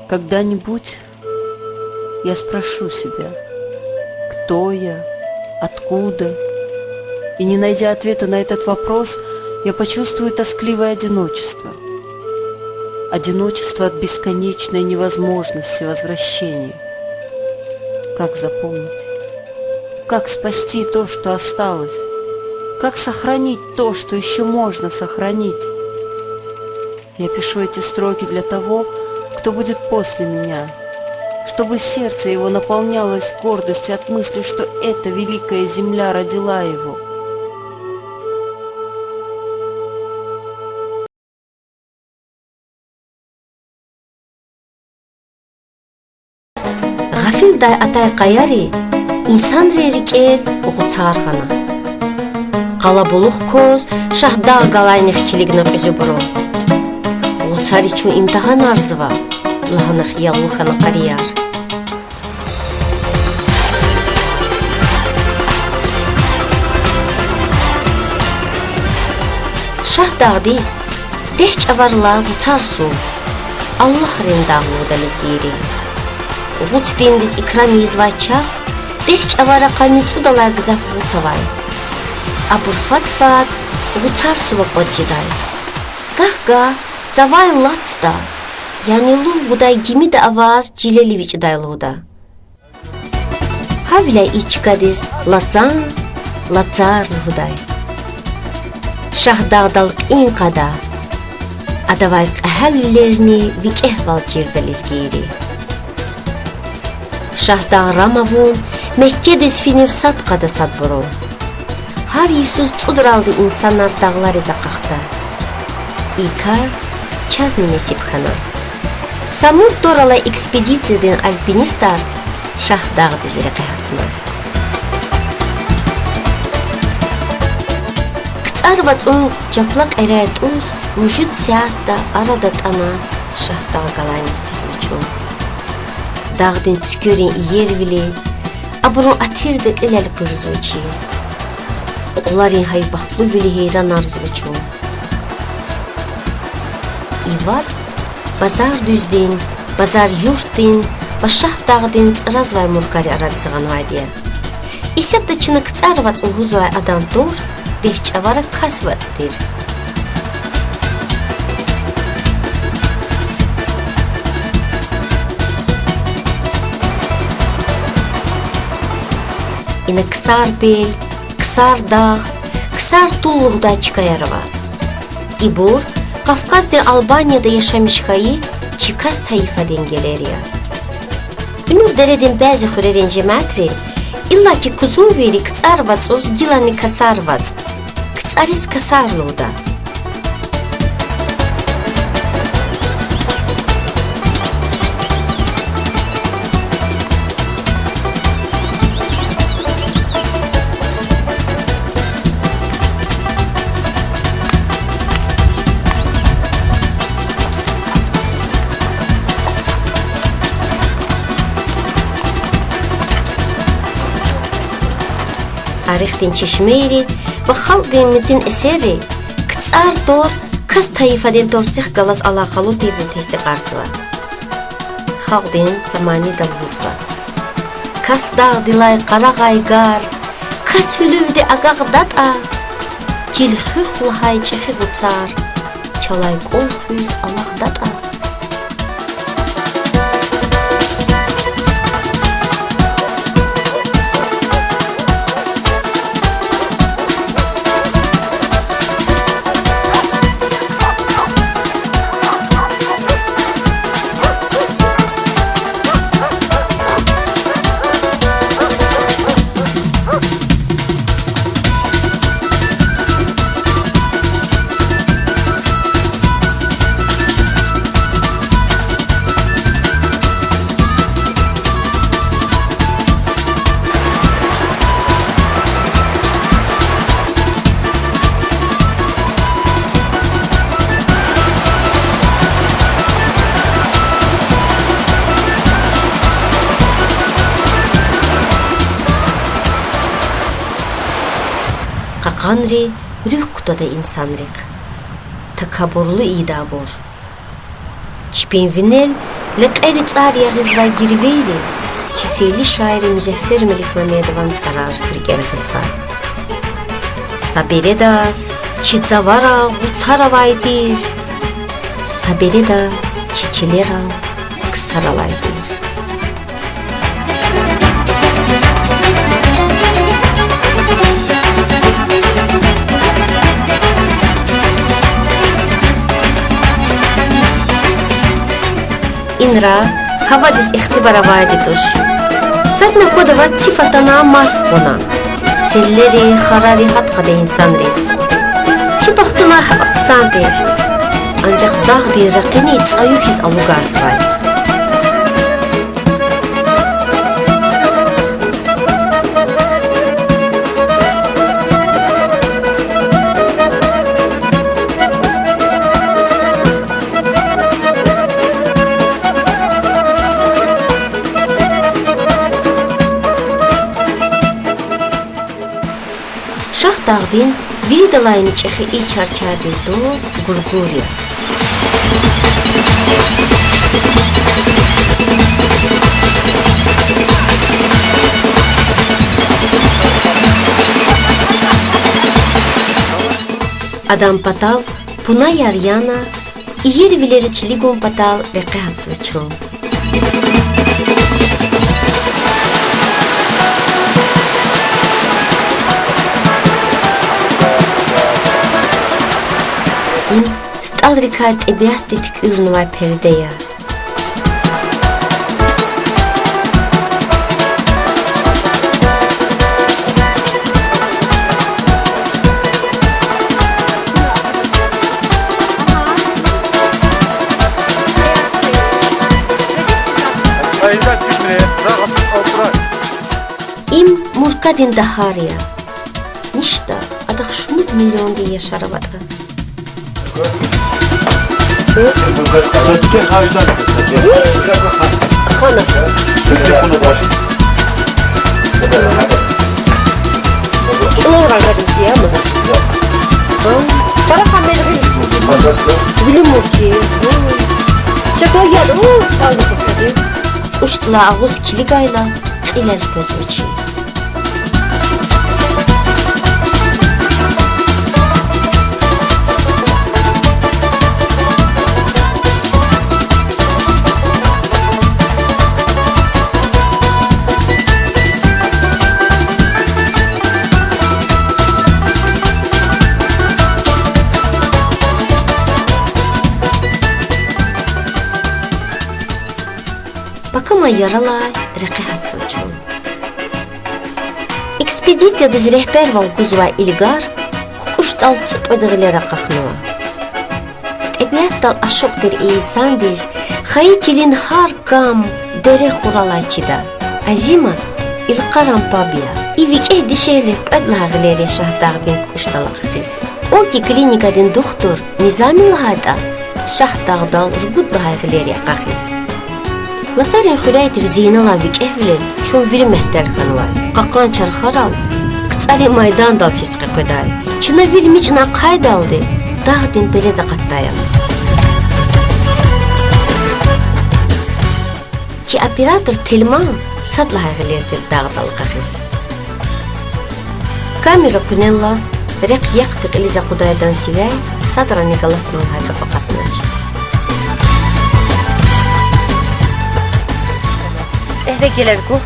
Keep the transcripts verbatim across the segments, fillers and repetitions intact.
Когда-нибудь я спрошу себя, кто я, откуда, и, не найдя ответа на этот вопрос, я почувствую тоскливое одиночество. Одиночество от бесконечной невозможности возвращения. Как запомнить? Как спасти то, что осталось? Как сохранить то, что ещё можно сохранить? Я пишу эти строки для того, кто будет после меня, чтобы сердце его наполнялось гордостью от мысли, что эта великая земля родила его. Гъафилдай атай къаяри инсанрин рикӀел гъуцар хьана. Къалабулух кваз Шагьдагъ галайнихъ килигна кьуьзуьбуру. Гъуцари чун имтигьанарзава, лагьана хияллу хьана къарияр. Шагьдагъдиз дегь чӀаварилай гъуцар сув, Аллагьрин дагъ лугьуда лезгийри. Гъуцдиндиз икрам ийизвай чахъ дегь чӀавара къанни цӀудалай гзаф гъуц авай. Абур фад-фад гъуцар сува кӀватӀ жедай. Гагь-гагь цавай лацда, яни лув гудай гимида аваз чилел эвичӀдай лугьуда. Гьавиляй и чкадиз Лацан, Лацар лугьудай. Шагьдагъдал кьин кьада, адавай кьегьалвилерни викӀегьвал чирда лезгийри. Шагьдагъ рам авун Меккедиз финив сад кьада садбуру. Гьар йисуз цӀудралди инсанар дагълариз акьахда. И кар чазни несиб хьана. Самур тӀвар алай экспедициядин альпинистар Шагьдагъдиз рекье гьатна. КцӀар вацӀун чапла кьеряй тӀуз муьжуьд сятда ара датӀана Шагьдагъ галайнихъ физва чун. Дагъдин цуькверин иервили, абурун атирди кьил элкъуьрзава чи. Кьуларин гьайбатлувили гьейранарзава чун. И вацӀ Базардуьздин, Базар-Юртдин ва Шагьдагъдин цӀразвай муркари арадиз гъанвайди я. Исятда чна КцӀар вацӀ лугьузвай адан тӀвар дегь чӀавара Кас вацӀ тир. Ина Ксар пел, Ксар дагъ, Ксар тул лугьудай чкаяр ава. Ибур Къафкъаздин Албанияда яшамиш хьайи чи Кас тайифадин гелер я. Уьнуьгъ дередин бязи хуьрерин жемятри, иллаки кузунвийри КцӀар вацӀуз гилани Касар вацӀ, КцӀариз Касар лугьуда. Тарихдин чешмейри ва халкьдин мецин эсерри КцӀар тӀвар Кас тайифадин тӀварцӀихъ галаз алакъалу тирди тестикьарзава. Халкьдин са манида лугьузва: Кас дагъдилай къарагъай гар Кас гьуьлуьвди агакьдатӀа, чил хуьх лагьай чӀехи гъуцар чалай кӀвал хуьз алакьдатӀа. Кьакьанри руьгь кутада инсанрихъ. Такабурлу ийида абур. Чпин винел Лекьери цӀар ягъизвай гирвейри чи сейли шаир Музаффер Меликмамедован цӀарар рикӀера гъизва. Са береда чи цавара гъуцар авай тир, са береда чи чилера ксар алай тир. Инра гьавадиз ихтибар авайди туш. Садни аквада ваз циф атана марф кьуна. Селлери, харари гьат кьада инсанриз. Чи бахтунай гьакӀ хъсан тир. Анжах дагъдин ракъини цӀаю хьиз алугарзавай. Шагьдагъдин виридалайни чӀехи и чарчардин тӀвар Гургур я. Адан патав пунаяр яна, иервилериз килигун патал рекье гьатзава чун. Им стӀалрикай тӀебиатди туькӀуьрнавай перде я. Им Муркадин дагъар я. Ништа, адахъ шумуд миллиондин яшар аватӀа. КӀуьд цӀилай агъуз килигайла, кьилел къвезва чи. Пакамай яралай рекье гьатзава чун. Экспедициядиз регьбервал гузвай Ильгар кукӀушдал цӀикьвед гъилер акьахнава. ТӀебиатдал ашукь тир и инсандиз хайи чилин гьар кам, дере хуралай чида. Азима Илкъаран паб я. И викӀегь дишегьли кьвед лагьай гъилер я Шагьдагъдин кукӀушдал акьахиз. ОКИ клиникадин духтур Низами лагьайтӀа, Шагьдагъдал ругуд лагьай гъилер я акьахиз. Лацарин хуьряй тир Зейналан викӀегьвилел чун вири мягьтел хьанвай. Кьакьан чархарал КцӀарин майдандал хьиз къекъведай. Чна вил мичӀна ахъайдалди дагъдин пелез акъатдай ам. Чи оператор Тельман сад лагьай гъилер тир дагъдал акьахиз. Камера къуьнеллаз рехъ яхъди кьилиз акъудайдан сивяй садрани галатна лагьай гаф акъатнач. Эхде гелер гу.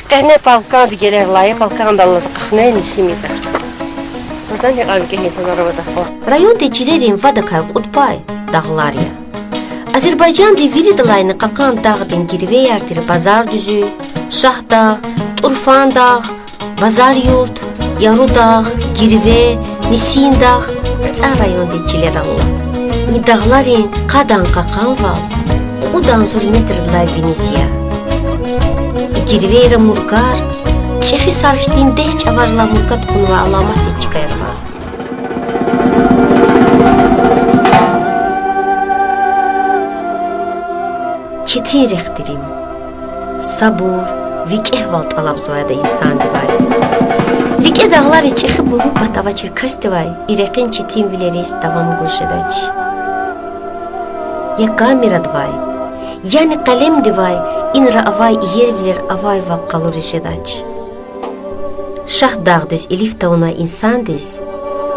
Къене палканди гелер лайи, палкандал алаз акьахнай Несимида. Рузани кьван викӀегь инсанар авада хва. Райондин чилерин вадакай кьуд пай дагълар я. Азербайжандин виридалайни кьакьан дагъдин гирвеяр тир Базардуьзуь, Шагьдагъ, ТӀурфандагъ, Базарюрт, Ярудагъ, Гирве, Нисиндагъ, КцӀар райондин чилер ала. И дагъларин къадан кьакьанвал кьуд агъзур метрдилай виниз я. И гирвейра Муркар чӀехи сар хьтин дегь чӀаварилай Муркар кьунвай аламатдин чка я лагьана. Четин рехъ тир им. Сабур, викӀегьвал тӀалабзавайди я инсандивай. РикӀе дагълариз чӀехи бугъу пат авачир касдивай и рекьин четинвилериз давам гуз жедач. я камерадивай, яни къелемдивай инра авай иервилер авайвал къалуриз жедач. Шагьдагъдиз илиф тавунвай инсандиз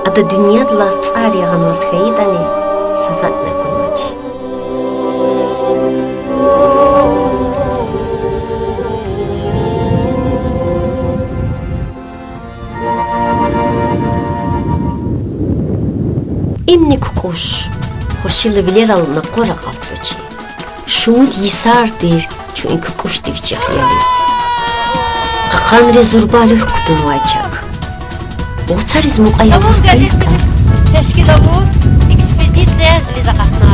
ада дуьньядилай цӀар ягъанваз хьайитӀани, са затӀни акунвач. Имни кукӀуш, хвешила вилерал накъвар акьалтзавачир. Шумуд йисар тир чун и кукӀушдив вичихъ ялиз. Кьакьанриз зурба руьгь кутунвай чак. Гъуцариз мукьва ягъиз тиртӀа, тешкил авур экспедиция жиз акъатна.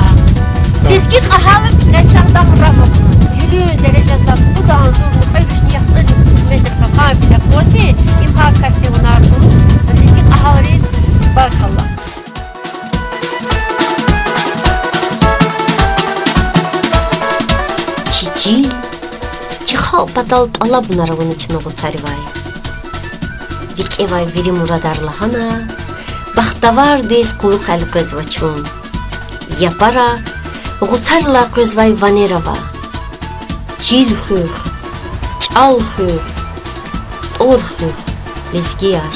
Лезги кьегьал къе Шагьдагъ рагьмукьна. Вилин дережада кьуд агъзурни кьве вишни яхцӀурни кьуд метр кьакьан пис акъвази, им гьа касди вунар тун, лезги кьегьалриз баркалла. Чи чил, чи халкь патал тӀалабунар авуна чна гъуцаривай. РикӀевай вири мурадар лагьана, бахтавардиз кьулухъ элкъвезва чун. Япара гъуцарилай къвезвай ванер ава. Чил хуьх, чӀал хуьх, тӀвар хуьх, лезгияр.